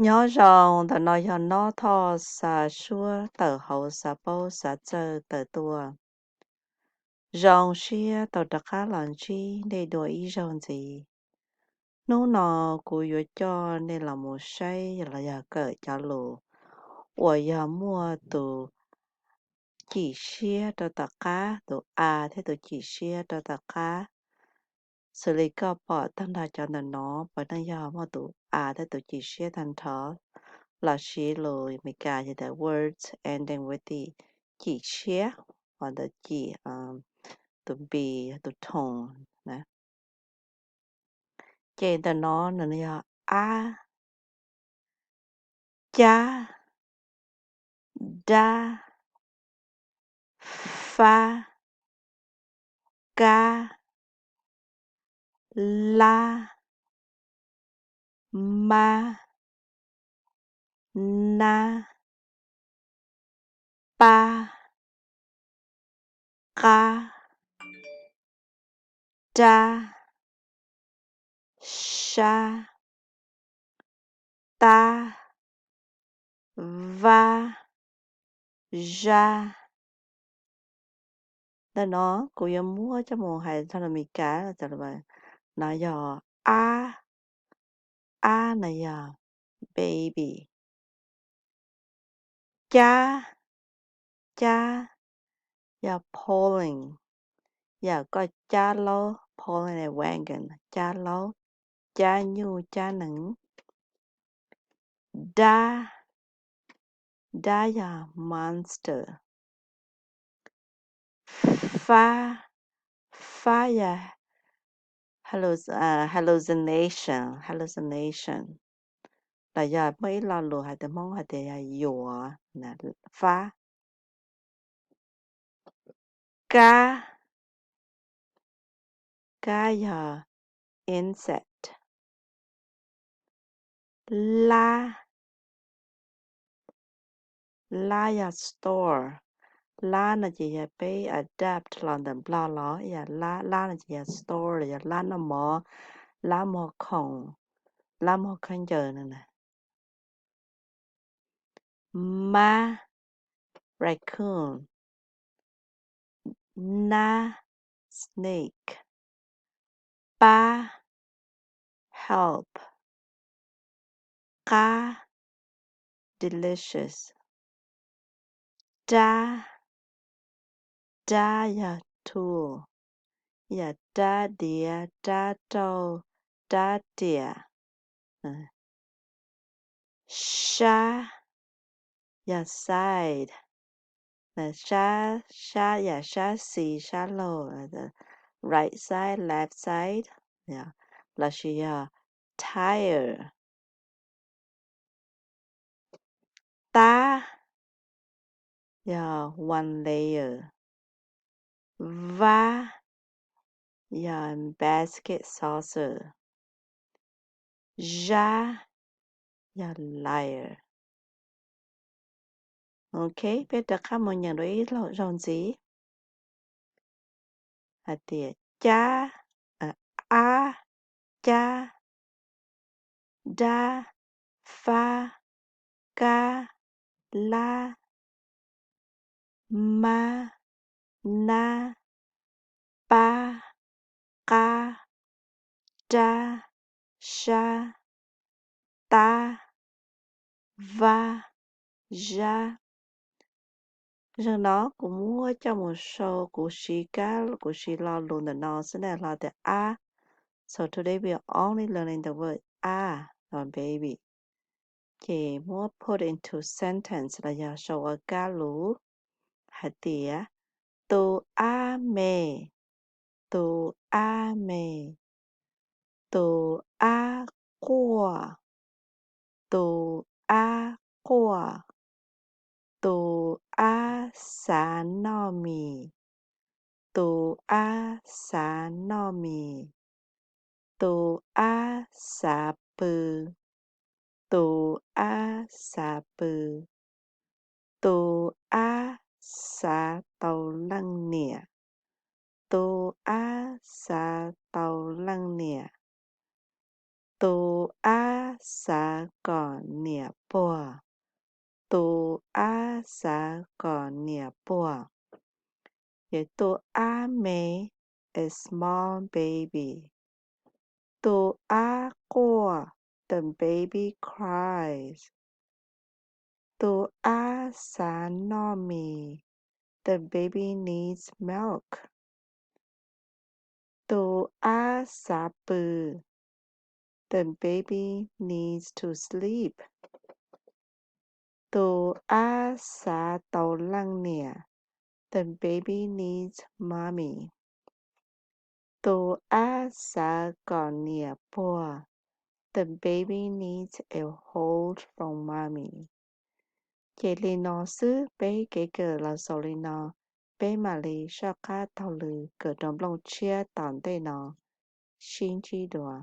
Nyob zoo, ntawm no yog Nob Thoj xa suab tawm hauv xav paub xav txawj tawm tuaj. Zoo siab tau rov qab los ntsib nej dua ib zaug ntxiv. Hnub no kuv yuav coj nej los mus saib los yog kawm cov lus uas yog muaj tus cim siab rau tom qab, tus a thiab tus cim siab rau tom qab. Xws li koj pom tag nrho cov ntawm no, puav leej yog muaj tus a thiab tus cim siab tag nrho, los sis lus Meskas yog tias words ending with the cim siab, ho ntawd cim tus B, tus tone na. Ces ntawm no nws yog ab, cab, dab, fab, kab, lab, mab, nab, pab, qab, rab, sab, tab, vab, zab. Ntawm no kuv yuav muab coj mus hais txog lus Meskas, no yog ab, ab no yog baby. Cab, cab yog pulling, yog koj cab laub, pulling a wagon, cab laub, cab nyuj cab nees. Dab, dab yog monster. Fab, fab yog halluc-, ah, hallucination, hallucination, los yog muaj ib lo lus hais tias Hmoob hais tias yog yuav, fab. Kab, kab yog insect. Lab, lab yog store. Lab no ces yog peb adapt los ntawm Nplog los yog lab, lab no ces yog store los yog lab noj mov, lab muag khoom, lab muag khaub ncaws no na. Mab, raccoon. Nab, snake. Pab, help. Qab, delicious. Rab, rab yog tool, yog rab diav, rab rauj, rab riam. Sab yog side, sab, sab yam sab xis sab laug, right side, left side, los sis yog tire. Tab yog one layer. Vab yog basket, saucer. Zab yog lyre. Ok, peb rov qab mus nyeem dua ib zaug ntxiv hais tias cab, ab, cab, dab, fab, kab, lab, mab, nab, pab, qab, rab, sab, tab, vab, zab. Zaum no kuv muab coj mus sau, kuv siv kab, kuv siv lo lus ntawm no xwb na, lo tias ab. So today we are only learning the word ab or baby. Ces muab put into sentence los yog sau ua kab lus hais tias, tus ab me, tus ab me, tus ab quaj, tus ab quaj, tus ab xav noj mis, tus ab xav noj mis, tus ab xav pw, tus ab xav pw, tus ab xav tau leej niam, tus ab xav tau leej niam, Tus ab xav kom niam puag. Tus ab xav kom niam puag. Ces tus ab me, a small baby. Tus ab quaj, the baby cries. Tus ab xav noj mis, the baby needs milk. Tus ab xav pw, the baby needs to sleep. Tus ab xav tau leej niam, the baby needs mommy. Tus ab xav kom niam puag, the baby needs a hold from mommy. Ces li no xwb, peb kev kawm los xaus li no, peb mam li soj qab taug lw kawm rau nplooj tshiab tom ntej no. Sib ntsib dua.